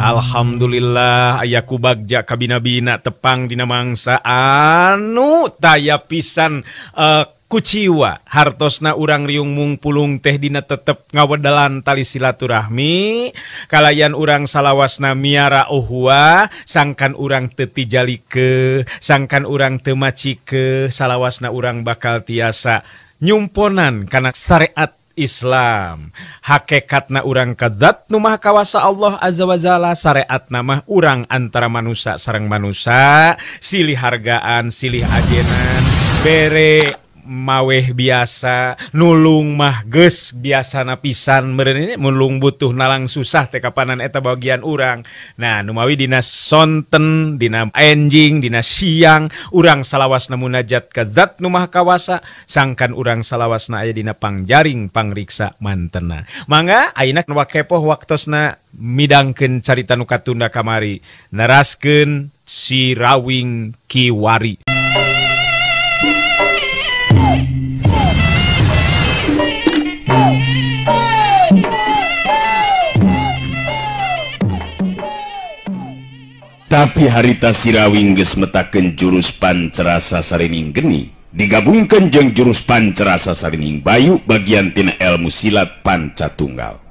Alhamdulillah aya ku bagja kabina-bina tepang dina mangsa anu taya pisan kuciwa hartosna urang riung mungpulung teh dina tetep ngawedalan tali silaturahmi kalayan urang salawasna miara uhwa sangkan urang teu tijalike sangkan urang teu macike salawasna urang bakal tiasa nyumponan kana syariat Islam. Hakikatna urang ka zat nu maha kawasa Allah azza wa jalla, syariatna mah urang antara manusia sareng manusia, silih hargaan, silih ajenan, bere maweh biasa, nulung mah geus biasana pisan meureun nulung butuh nalang susah teh kapanan eta bagian urang. Nah, numawi dina sonten, dina enjing, dina siang urang salawasna munajat ka zat nu maha kawasa, sangkan urang salawasna aya dina pangjaring pangriksa mantena. Mangga ayeuna wakepoh waktosna midangkeun carita nu katunda kamari, neraskeun Si Rawing Kiwari. Tapi harita Si Rawing geus metakeun jurus pancerasa sarining geni digabungkeun jeung jurus pancerasa sarining bayu bagian tina ilmu silat pancatunggal.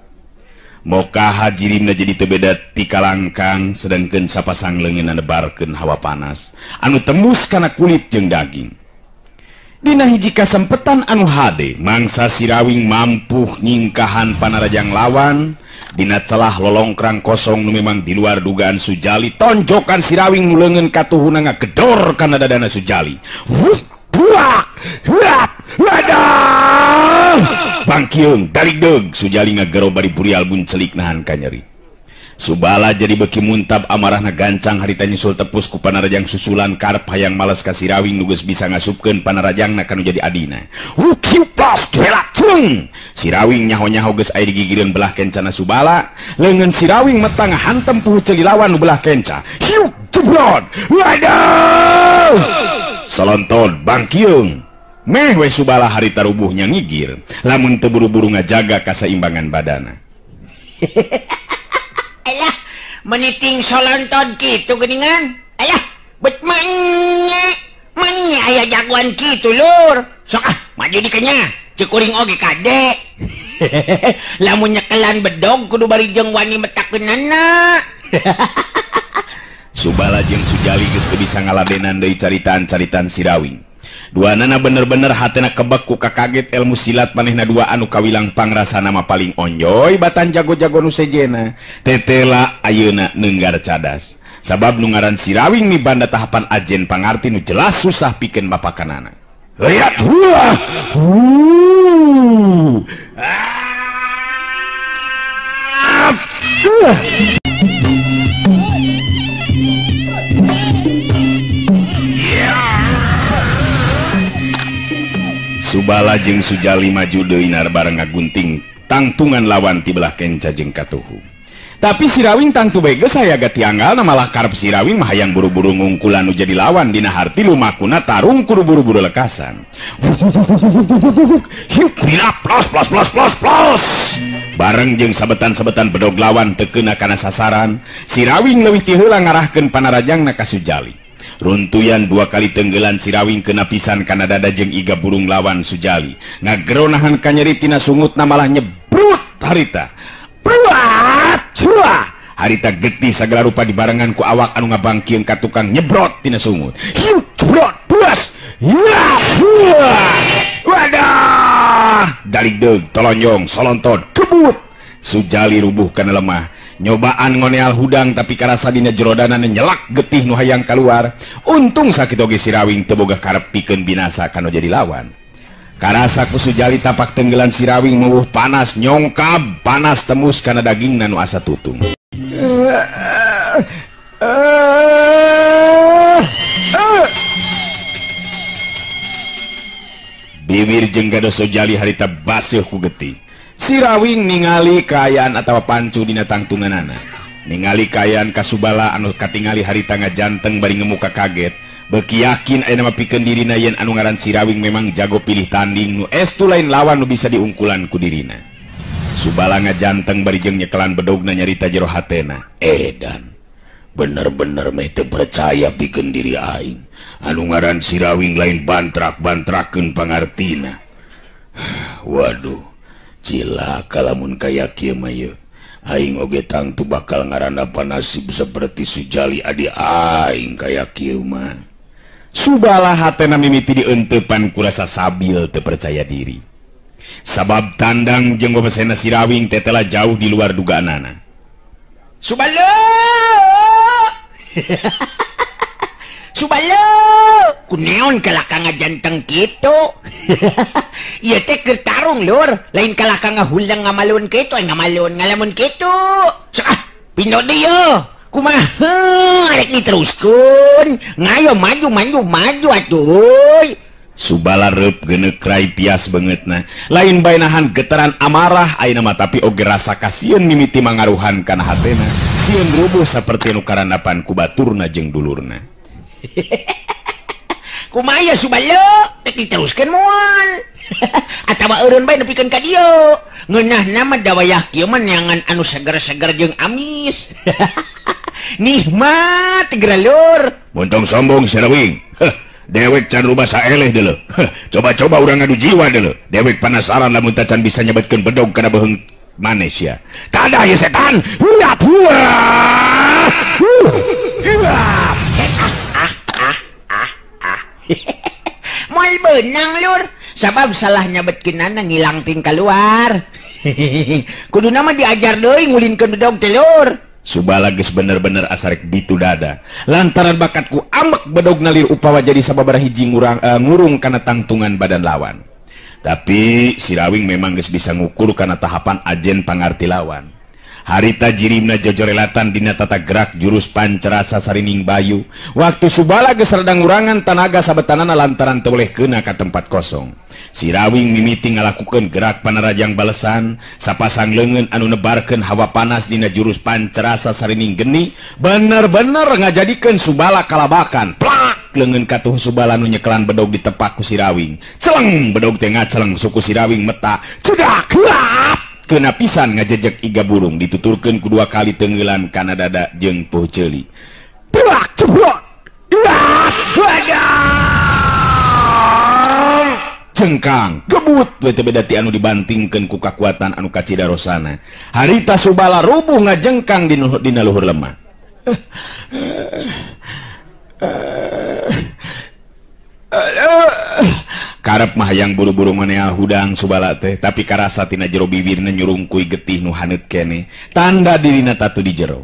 Moka hajirimna jadi teu beda ti kalangkang sedangkeun sapasang leungeunna nebarkeun hawa panas anu tembus kana kulit jeung daging. Dina hiji kasempetan anu hade mangsa Si Rawing mampu nyingkahan panarajang lawan. Dina celah lolongkrang kosong nu memang di luar dugaan Sujali, tonjokan Si Rawing nu leungeun katuhuna ngagedor kana dadana Sujali. Wuh, buak, huak, wadah. Bangkiung daligdeug Sujali ngagero bari burial buncelik nahan kanyeri. Subala jadi beki muntab amarahna gancang harita nyusul tepus ku panarajang susulan karep hayang males ka Si Rawing nu geus bisa ngasupkeun panarajangna kanu jadi adina. Wukiu plas jelak cung. Si Rawing nyaho-nyaho geus aya digigireun belah kencana Subala, leungeun Si Rawing metang hantem puhu ceuli lawan nu belah kenca. Hiuk jebrot. Waduh. Solonton bangkiung. Meh we Subala harita rubuhnya ngigir, lamun teu buru-buru ngajaga kasaimbangan badana. Alah, meniting solonton gitu geningan. Alah, bet manya. Manya aya jagoan gitu lur. Sok ah, maju dikenya. Cekuring oge kade. Lamun nyekelan bedog kudu bari jeung wani metakeunana. Subala jeung Sujali geus teu bisa ngaladenan deui caritaan-caritaan Si Rawing. Duanana bener-bener hatena kebek ku kakaget ilmu silat manehna dua anu kawilang pangrasana mah paling onjoy batan jago-jago nu sejena. Tetela ayeuna neunggar cadas. Sabab nu ngaran Si Rawing mibanda tahapan ajen pangarti nu jelas susah pikeun bapakanana. Lihat wah. Subala jeung Sujali maju deui bareng ngagunting tangtungan lawan ti belah kenca jeung katuhu. Tapi Si Rawing tangtu bae geus aya gatianggalna malah karep Si Rawing mah hayang buru-buru ngungkulan nu jadi lawan dina harti lumakuna tarung kudu buru-buru lekasan. Hiuk plos plos plos plos plos. Bareng jeung sabetan-sabetan bedog lawan teu keuna kana sasaran, Si Rawing leuwih ti heula ngarahkeun panarajangna ka Sujali. Runtuyan dua kali tenggelan Si Rawing kena pisan kana dada jeung iga burung lawan Sujali. Ngagero nahan kanyeri tina sungutna malah nyebrut harita. Bruat! Huah! Harita getih sagala rupa dibarengan ku awak anu ngabangkieun ka tukang nyebrot tina sungut. Hiu jebrot buas! Yah! Huah! Wadah! Daligdeug tolonjong solonton kebut. Sujali rubuh kana lemah. Nyobaan ngoneal hudang tapi karasa dina jerodana nyelak getih nu hayang kaluar. Untung sakit oge Si Rawing teu boga karep pikeun binasa kanu jadi lawan. Karasa ku Sujali tapak tenggelan Si Rawing meuwuh panas nyongkab panas tembus kana dagingna nu asa tutung. Bibir jeung gados Sujali harita baseuh ku getih. Si Rawing ningali kaayaan atawa pancu dina tangtunganana. Ningali kaayaan Kasubala anu katingali harita ngajanteng bari ngemuka kaget. Beuki yakin aya nama pikeun dirina yen anu ngaran Si Rawing memang jago pilih tanding nu estu lain lawan nu bisa diungkulan ku dirina. Subala ngajanteng bari jeung nyekelan bedogna nyarita jero hatena. Edan bener-bener meh teu percaya pikeun diri aing. Anu ngaran Sirawing lain bantrak-bantrakeun pangartina. Waduh, cilaka lamun kaya kieu mah yeuh. Aing oge tangtu bakal ngarandapan nasib seperti Sujali adi aing kaya kieu mah. Subala hatena mimiti dienteupan ku rasa sabil teu percaya diri. Sabab tandang jeung babasena Sirawing teh telah jauh di luar dugaanana. Subala! Subala! Kuneon kalah ka ngajanteng kitu. Ieu teh keur tarung lur, lain kalah ka ngahulang ngamalun kitu, ngamalun ngalamun kitu. Sok ah, pindo deui yeuh. Kumaha rek diteruskeun? Ngayo maju maju maju atuh. Subala reup geneuk rai pias beungeutna. Lain bae nahan getaran amarah ayeuna mah tapi oge rasa kasieun mimiti mangaruhan kana hatena. Sieun rubuh saperti nu karandapan ku baturna jeung dulurna. Kumaha ya Subala? Rek diteruskeun moal. Atawa eureun bae nepikeun ka dieu. Ngeunahna mah da wayah kieu mah neangan anu seger-seger jeung amis. Nikmat geura lur. Montong sombong Sirawing. Dewek can rubah saeleh deuleu. Coba-coba urang ngadu jiwa deuleu. Dewek penasaran lamun tacan bisa nyebetkeun bedog kana beuheung manes ya. Kada ieu setan. Huap huap. Moal beunang lur. Sabab salah nyebetkeunana ngilang ting kaluar. Kuduna mah diajar deui ngulinkeun bedog teh lur. Subala geus bener-bener asarek bitu dada lantaran bakatku ambek bedog nalir upawa jadi sababaraha hiji ngurung kana tangtungan badan lawan. Tapi Sirawing memang geus bisa ngukur kana tahapan ajen pangarti lawan. Harita jirimna jojorelatan dina tata gerak jurus pancerasa sarining bayu. Waktu Subala geus rada ngurangan tanaga sabetanana lantaran teu boleh keuna ka tempat kosong. Sirawing mimiti ngalakukeun gerak panarajang balesan, sapasang leungeun anu nebarkeun hawa panas dina jurus pancerasa sarining geni, bener-bener ngajadikeun Subala kalabakan. Plak leungeun katuh Subala nu nyekelan bedog ditepak ku Sirawing. Celeng bedog teh ngaceleng suku Sirawing meta. Cedak heurap. Kena pisan ngajejek iga burung dituturkeun ku dua kali tenggelan kana dada jeung poh ceuli. Plak ceblok. Cengkang gebut we teh beda ti anu dibantingkeun ku kakuatan anu kacida rosana. Harita Subala rubuh ngajengkang dina luhur lemah. Karep mah hayang buru-buru maneal hudang Subala teh, tapi karasa tina jero bibirna nyurungkuy getih nu haneut keneh, tanda dirina tatu di jero.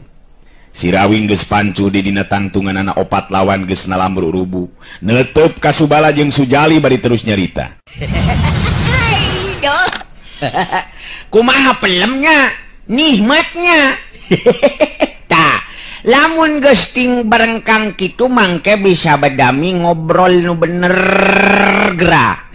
Sirawing geus pancuh di dina tangtunganana opat lawan geus nalambur rubuh. Neuteup ka Subala jeung Sujali bari terus nyarita. Kumaha pelemnya, nikmatnya. Tah, lamun geus ting barengkang kitu mangke bisa bedami ngobrol nu bener geura.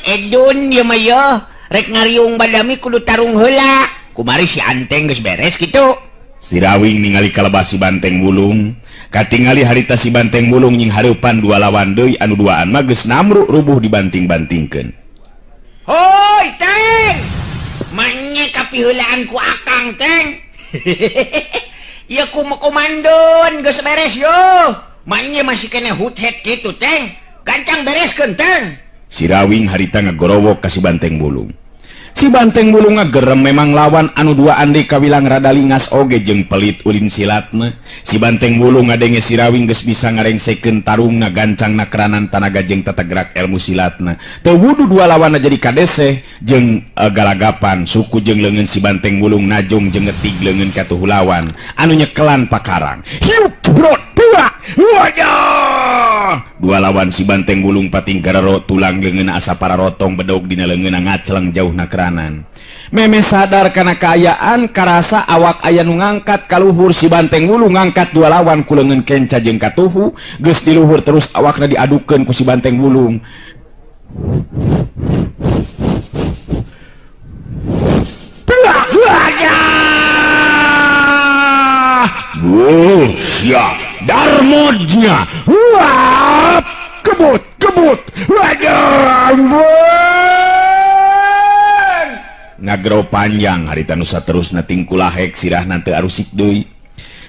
Edun ieu mah yeuh, rek ngariung badami kudu tarung heula. Kumari si Anteng geus beres kitu. Sirawing ningali kalebah si Banteng Wulung, katingali harita si Banteng Wulung nying hareupan dua lawan deui anu duaan mah geus namruk rubuh dibanting-bantingkeun. Hoi, Teng. Manye kapiheulaan ku Akang, Teng. Ieu ku komandon geus beres yo. Manye masih kena huthet kitu, Teng. Gancang bereskeun, Teng. Sirawing harita ngagorowok ka si Banteng Wulung. Si Banteng Wulung ngagerem memang lawan anu dua andi kawilang rada lingas oge jeung pelit ulin silatna. Si Banteng Wulung ngadenge Sirawing geus bisa ngarengsekeun tarungna gancangna keranan tanaga jeung tata gerak ilmu silatna. Teu wudu dua lawanna jadi kadeseh jeung galagapan suku jeung leungeun si Banteng Wulung najong jeung ngetig leungeun katuhu lawan anu nyekelan pakarang. Hiup brot dua. Wajah! Dua lawan si Banteng Wulung pating gararo tulang leungeun asa pararotong bedog dina leungeunna ngaceleng jauhna keranan. Meme sadar kana kaayaan karasa awak aya nu ngangkat kaluhur si Banteng Wulung ngangkat dua lawan ku leungeun kenca jeung katuhu geus di luhur terus awakna diadukeun ku si Banteng Wulung. Wuh, ya darmodnya. Wah, kebut, kebut. Waduh, ampun. Ngagero panjang harita nu saterusna tingkulahek sirahna teu arusik deui.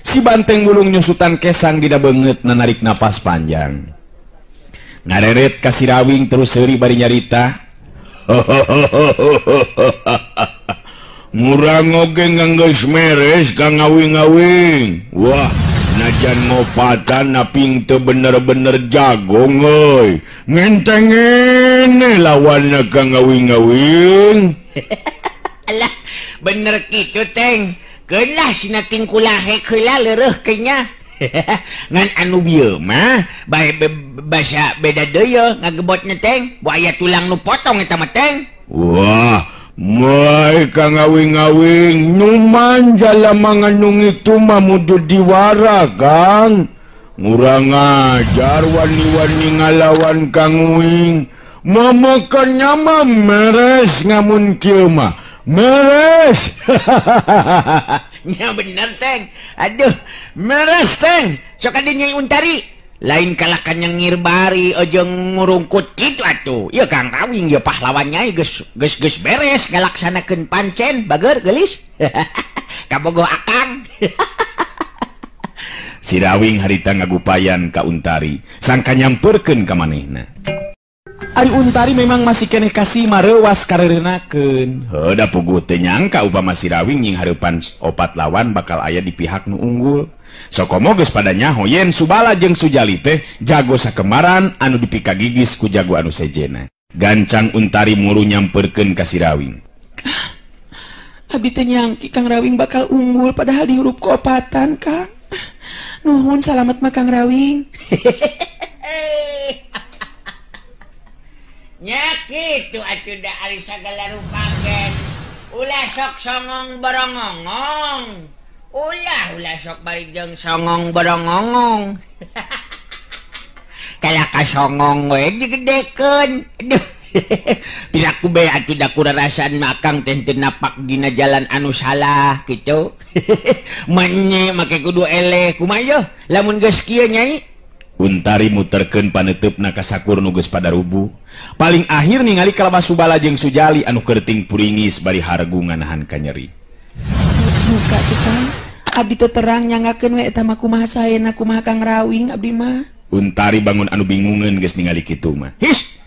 Si Banteng Wulung nyusutan kesang dina beungeut narik napas panjang. Ngareret ka si Rawing terus seuri bari nyarita. Murang oge nganggeus meres ka ngawing-ngawing. Wah, najan ngopatan naping teu bener-bener jagong euy. Ngentengene lawanna ka ngawing-ngawing. Alah, bener kitu Teng. Keun lah sina tingkulahek heula leureuh kenya. Ngan anu bieu mah bae basa beda deui ngagebotna Teng. Bu aya tulang nu potong eta mah Teng. Wah, moy ka ngawing-ngawing nyuman jalama nganung itu mah mudud diwara Kang. Ngurang ajar wani-wani ngalawan Kang Uing. Momokan nyama meres ngamun kieu mah. Meres. Nya bener Teng. Aduh, meres Teng. Sok adi Nyai Untari. Lain kalakan nyengir bari jeung ngurungkut kitu atuh. Ieu Kang Rawing ieu pahlawan Nyai geus geus geus beres ngalaksanakeun pancen bager geulis. Kabogoh akang. Si Rawing harita ngagupayan ka Untari, sangka nyamperkeun ka manehna. Ari Untari memang masih keneh kasih mareuwas kareurenakeun. Heuh da puguh teu nyangka upama si Rawing nying hareupan opat lawan bakal aya di pihak nu unggul. Sokomo geus pada nyaho yen Subala jeung Sujali teh jago sakemaran anu dipikagigis ku jago anu sejena. Gancang Untari muru nyamperkeun ka si Rawing. Abi teh nyangki Kang Rawing bakal unggul padahal dihurup ku opatan, Kang. Nuhun salamet mah Kang Rawing. Nya kitu atuh da ari sagala rupa ge. Ulah sok songong borongongong. Ulah ulah sok bari jeung songong borongongong. Kalah ka songong we digedekeun. Aduh. Piraku be atuh da kurarasan makang teh teu napak dina jalan anu salah kitu. Menye make kudu eleh kumaha yeuh lamun geus kieu Nyai. Untari muterkeun paneuteup na ka sakur nu geus pada rubuh. Paling akhir ningali kalabah Subala jeung Sujali anu kerting puringis bari hargu nganahan kanyeri. Muka tuh Kang, abdi teu terang nyangakeun we eta mah kumaha saena kumaha Kang Rawing abdi mah. Untari bangun anu bingungeun geus ningali kitu mah. His,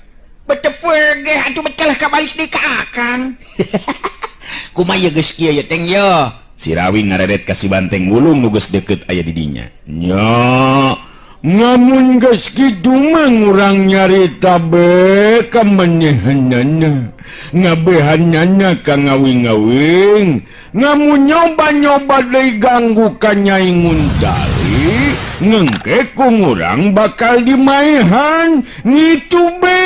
betepeuh ge atuh bet kalah kabalik deui ka akang. Kumaha ye geus kieu ye Teng ye? Si Rawing ngareret ka si Banteng Wulung nu geus deukeut aya di dinya. Nya. Ngamun geus kitu mah ngurang nyarita be ka manehanana ngabehanana ka ngawing-ngawing. Ngamun nyoba-nyoba deui ganggu ka Nyai Nguntari ngengke ku ngurang bakal dimaehan ngitu be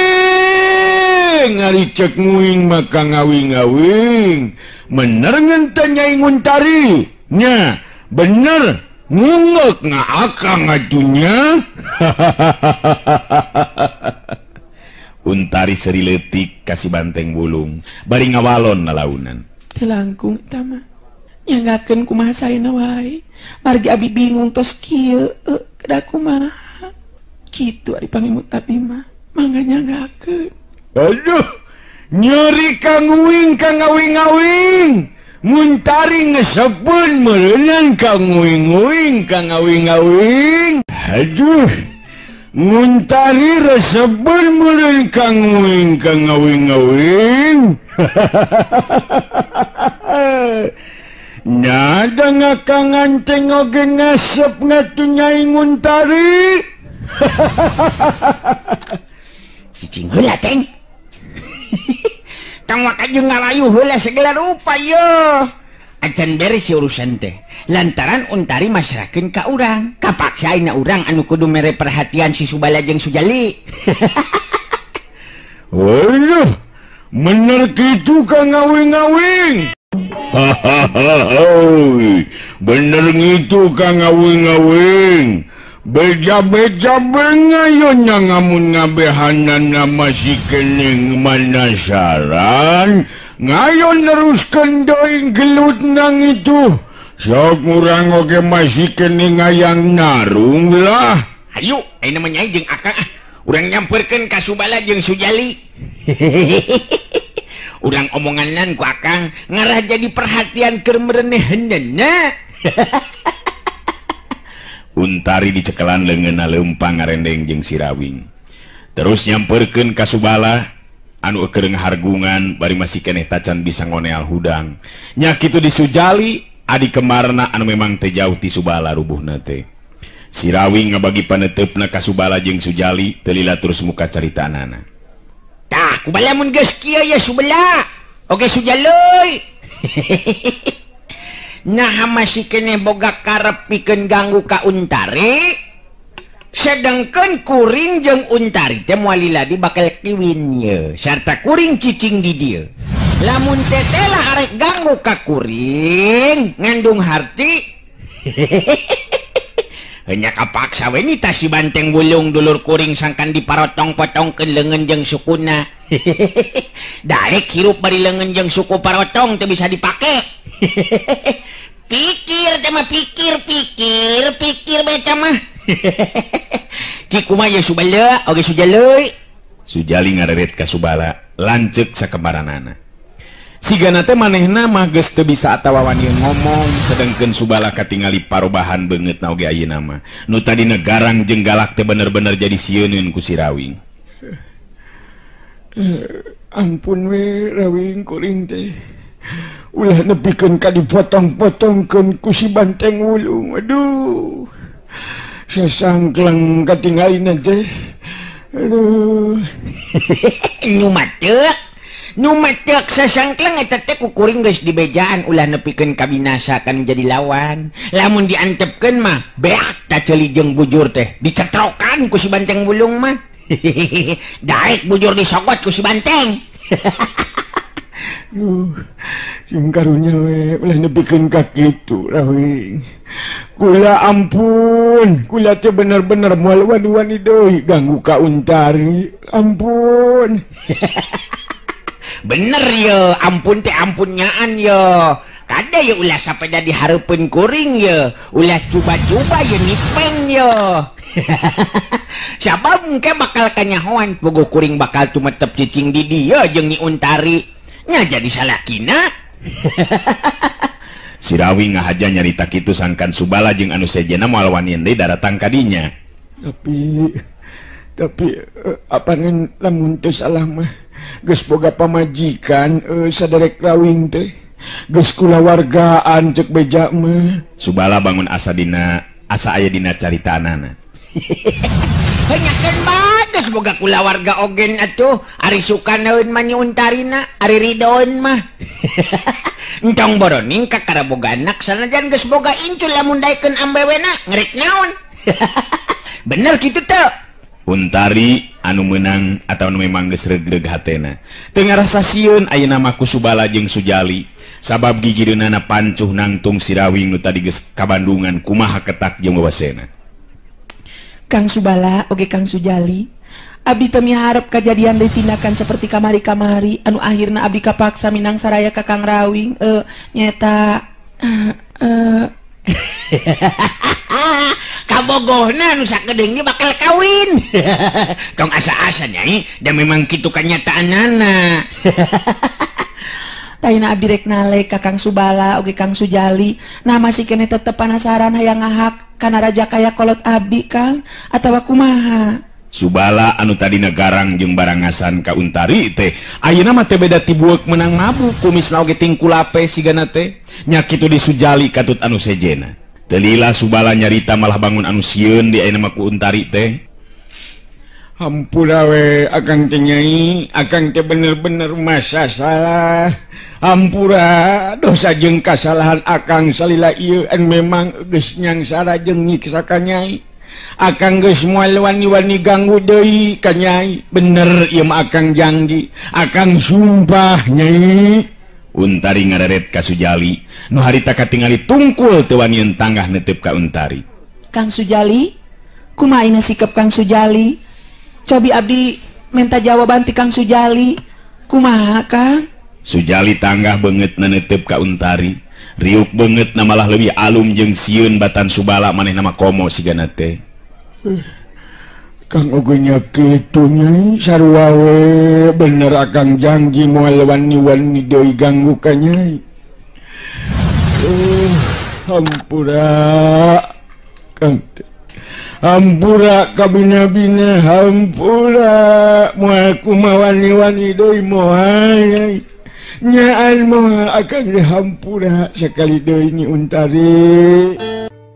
ngaricek nguing mah ka ngawing-ngawing. Bener ngenteu Nyai Nguntari nya bener ngungek ngaakang atunya. Untari seri leutik ka si Banteng Wulung bari ngawalon lalaunan. Teu langkung eta mah nyangakeun kumaha saena wae. Margi abi bingung tos kieu kedah kumaha. Kitu ari pangemut abi mah mangga nyangakeun. Aduh, nyeri ka nguing ka ngawing-ngawing. Muntari ngesepeun meureunan ka nguing-nguing ka ngawing-ngawing. Aduh, muntari resepeun meureun ka nguing ka ngawing-ngawing. Nyada ngakangan teh oge ngasep ngatuh Nyai Nguntari. Cicing heula Teng. Tong waka jeung ngalayu heula segala rupa ye. Acan beres urusan teh. Lantaran Untari masrahkeun ka urang. Kapaksa ayeuna urang anu kudu mere perhatian si Subala jeung Sujali. Waduh, bener kitu ka ngawing-ngawing. Bener ngitu ka ngawing-ngawing. Beja-beja bengayon ngamun ngabehanana masih kening manasaran. Ngayon neruskeun deui gelut nang itu. Sok urang oge masih kening hayang narung lah. Ayo, ayeuna mah Nyai jeung akang ah. Urang nyamperkeun ka Subala jeung Sujali. Urang omonganan ku akang ngarah jadi perhatian keur mereneheunna. Untari dicekelan leungeunna leumpang ngarendeng jeung si Rawing. Terus nyamperkeun ka Subala anu keur ngahargungan bari masih keneh tacan bisa ngoneal hudang. Nya kitu disujali adi kemarna anu memang teu jauh ti Subala rubuhna teh. Si Rawing ngabagi paneuteup ka Subala jeung Sujali teu lila terus muka caritanana. Tah kubala mun geus kieu ya Subala. Oke Sujali. Nah masih kene boga karep pikeun ganggu ka Untari. Sedangkan kuring jeung Untari teh moal lila di bakal kiwin ye sarta kuring cicing di dieu. Lamun teteh arek ganggu ka kuring ngandung harti. Hanya kapaksa we nita si banteng wulung dulur kuring sangkan diparotong-potongkeun leungeun jeung sukuna. Daek hirup bari leungeun jeung suku parotong teu bisa dipake. Pikir teh mah pikir pikir pikir bae teh mah. Ki kumaha ye Subala oge Sujali. Sujali ngareret ka Subala lanceuk sakemaranana. Sigana teh manehna mah geus teu bisa atawa wani ngomong sedengkeun Subala katingali parobahan beungeutna oge ayeuna mah. Nu tadina garang jeung galak teh bener-bener jadi sieuneun ku si Rawing. Ampun we Rawing kuring teh. Ulah nepikeun ka dipotong-potongkeun ku si banteng wulung. Aduh. Sasangkleng katingalina teh. Aduh. Nu matek sasangkleng eta teh ku kuring geus dibejaan ulah nepikeun ka binasa kan jadi lawan. Lamun diantepkeun mah beak ta ceuli jeung bujur teh dicetrokan ku si banteng wulung mah. Daek bujur disogot ku si banteng. Duh, sing karunya we ulah nepikeun ka kitu Rawing. Kula ampun, kula teh bener-bener moal wani-wani deui ganggu ka Untari. Ampun. Bener ye, ampun teh ampun nyaan ye. Kada ye ulah sapeda dihareupeun kuring ye, ulah cuba-cuba ye nipeng ye. Sabab engke bakal kanyahoan bogo kuring bakal tumetep cicing di dieu jeung Nyi Untari. Nya jadi salakina. Si Rawing ngahaja nyarita kitu sangkan Subala jeung anu sejenna moal wani deui daratang ka dinya. Tapi apanan lamun teu salah mah geus boga pamajikan saderek Rawing teh geus kulawargaan cek beja mah. Subala bangun asa dina asa aya dina caritaanana. Hanyakeun bagus boga kulawarga ogen atuh ari sukanaeun mah Nyi Untarina ari ridoeun mah. Entong boroning ka karaboga anak sanajan geus boga incul lamun daekeun ambewena ngerek naon. Bener kitu teu? Untari anu meunang atau anu memang geus regreg hatena. Teu ngarasa sieun ayeuna mah ku Subala jeung Sujali. Sabab gigireunana pancuh nangtung si Rawing nu tadi geus kabandungan kumaha ketak jeung wawasena. Kang Subala oge Kang Sujali, abdi teu miharep kajadian deui tindakan seperti kamari-kamari anu akhirna abdi kapaksa minang saraya ka Kang Rawing nyeta kabogohna nu sakedeung ge bakal kawin. Tong asa-asa nyai, da memang kitu kanyataanana. Taina abdi rek nalek ka Kang Subala oge Kang Sujali, nah masih kene tetep penasaran hayang ngahak kana raja kaya kolot abdi Kang atawa kumaha. Subala anu tadina garang jeung barangasan ka Untari teh ayeuna mah teh beda ti bueuk meunang mabuk kumisna oge tingkulape sigana teh nya kitu di Sujali katut anu sejena. Teu lila Subala nyarita malah bangun anu sieun di ayeuna mah ku Untari teh. Hampura we akang teh nyai, akang teh bener-bener masa salah. Hampura dosa jeung kasalahan akang salila ieu an memang geus nyangsara jeung nyiksa ka nyai. Akang geus moal wani-wani ganggu deui ka nyai. Bener ieu mah akang janji, akang sumpah nyai. Untari ngareret ka Sujali nu harita katingali tungkul teu wanian tanggah neuteup ka Untari. Kang Sujali, kumaha ina sikap Kang Sujali? Cobi abdi minta jawaban ti Kang Sujali. Kumaha Kang? Sujali tanggah beungeutna neuteup ka Untari. Riuk beungeutna malah leuwih alum jeung sieun batan Subala manehna mah komo sigana teh. Akang oge nya kitu Nyai sarua we bener akang janji moal wani-wani deui ganggu ka Nyai. Hampura Kang teh. Hampura kabina-bina hampura moal kumaha wani-wani deui moal Nyai. Nyaan moal akang dihampura sakali deui Nyi Untari.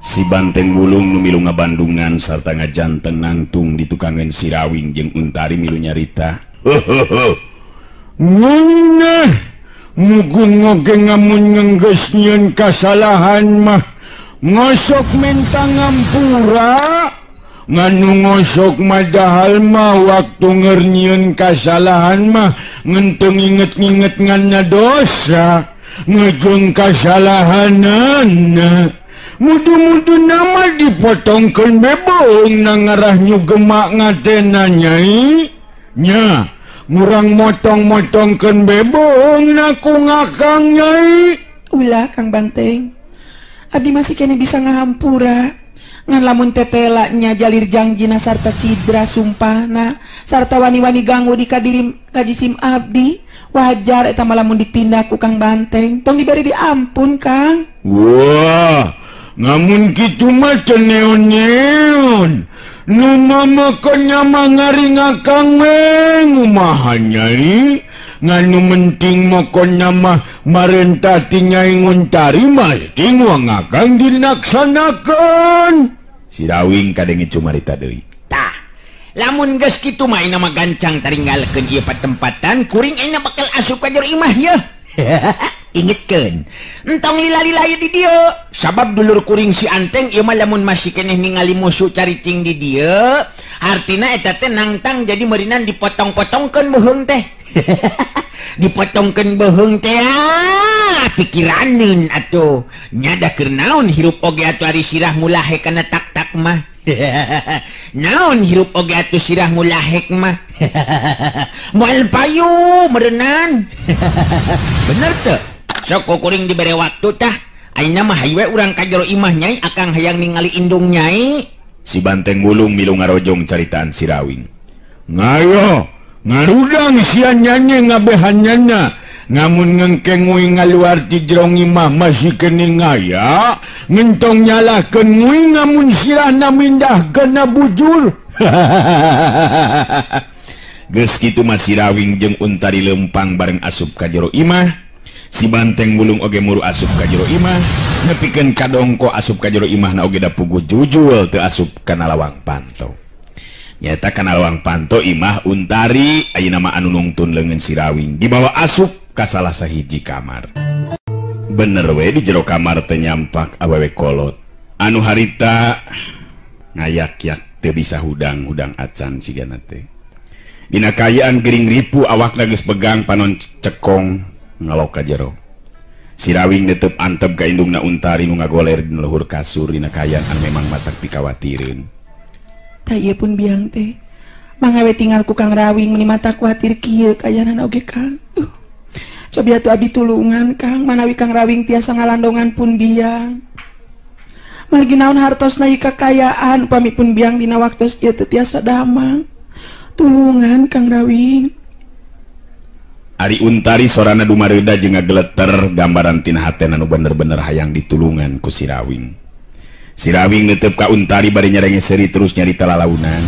Si Banteng Wulung nu milu ngabandungan sarta ngajanteng nangtung di tukangan Sirawing jeung Untari milu nyarita. Ngeunah mugung oge ngamun ngenggeus nyieun kasalahan mah ngosok minta ngampura nganu ngosok madahal mah waktu ngernyieun kasalahan mah ngenteng inget-inget nganna dosa ngejeng kasalahanana mudu-mudu nama dipotongkeun bebong na ngarah nyugemak ngatena Nyai nya ngurang motong-motongkeun bebong na ku ngakang Nyai. Ulah Kang Banteng, abdi masih kene bisa ngahampura ngan lamun tetela nya jalir jangjina sarta cidra sumpahna sarta wani-wani ganggu di kadirim kajisim abdi wajar eta mah lamun ditindak ku Kang Banteng tong diberi diampun Kang. Wah ngamun kitu mah teu neon-neon nu mamakonnya mah ngaringakang we ngumaha Nyai nganu penting mokona mah marentah ti Nyai Untari masti ngakang dilaksanakeun. Sirawing kadenge cumarita deui. Tah lamun geus kitu mah ayeuna mah gancang taringgalkeun ieu patempatan kuring ayeuna bakal asup ka jero imah yeuh. Ingetkeun entong lila-lila ieu di dieu sabab dulur kuring si Anteng ieu mah lamun masih keneh ningali musuh caricing di dieu artina eta teh nangtang jadi meurinan dipotong-potongkeun beuheung teh. Dipotongkeun beuheung teh pikiraneun atuh nya da keur naon hirup oge atuh ari sirah mulahe kana tak-tak mah. Naon hirup oge atuh sirah mulahek mah. Moal payu meureunan. Bener teu? Sok kuring dibere waktu tah ayeuna mah hayu we urang ka jero imah Nyai akang hayang ningali indung Nyai. Si Banteng Wulung milu ngarojong caritaan Sirawing. Ngayo ngarudang sia nyanyi ngabehanana ngamun ngengkeng nguing ngaluar ti jero imah masih kene ngaya ngentong nyalahkeun nguing ngamun sirahna mindahkeun bujur. Geus kitu mah Sirawing jeung Untari lempang bareng asup ka jero imah. Si Banteng Wulung oge muru asup ka jero imah nepikeun kadongko asup ka jero imahna oge da puguh jujul teu asup kana lawang panto. Nyata kana lawang panto imah Untari ayeuna mah anu nungtun leungeun Sirawing dibawa asup ka salah sahiji kamar. Bener we di jero kamar teh nyampak awewe kolot anu harita ngayak-yak teu bisa hudang-hudang acan sigana teh. Dina kaayaan gering ripu awakna geus pegang panon cekong ngalok ka jero. Sirawing netep antep ka indungna Untari nu ngagoler dina luhur kasur dina kaayaan anu memang matak pikawatireun. Tah ieu pun biang teh mangga we tinggal ku Kang Rawing meuni mata kuatir kieu kayanana oge Kang. Cobi atuh abdi tulungan Kang manawi Kang Rawing tiasa ngalandongan pun biang. Margi naon hartosna ieu kakayaan upami pun biang dina waktos ieu teu tiasa damang. Tulungan Kang Rawing. Ari Untari sorana dumareuda jeung ngageleter gambaran tina hatena nu bener-bener hayang ditulungan ku Sirawing. Sirawing netep ka Untari bari nyerenge seuri terus nyarita lalaunan.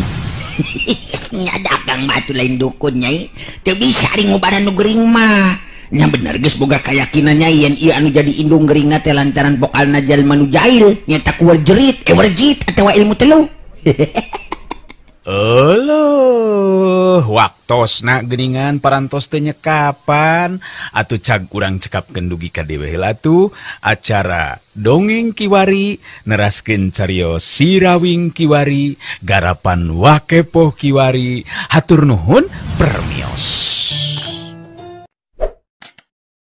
Nya dagang mah atuh lain dukun Nyai teu bisa ari ngubaran nu gering mah. Nya bener geus boga kayakinan Nyai yen ieu anu jadi indung geuringna teh lantaran pokalna jalma nu jail nyaeta ku werjerit, werjit atawa ilmu telu. Euleuh, waktosna geuningan parantos teh nyekapan atuh cag urang cekapkeun dugi ka dewe heula tuh acara dongeng kiwari neraskeun carios Sirawing kiwari garapan Wakepoh kiwari hatur nuhun permios.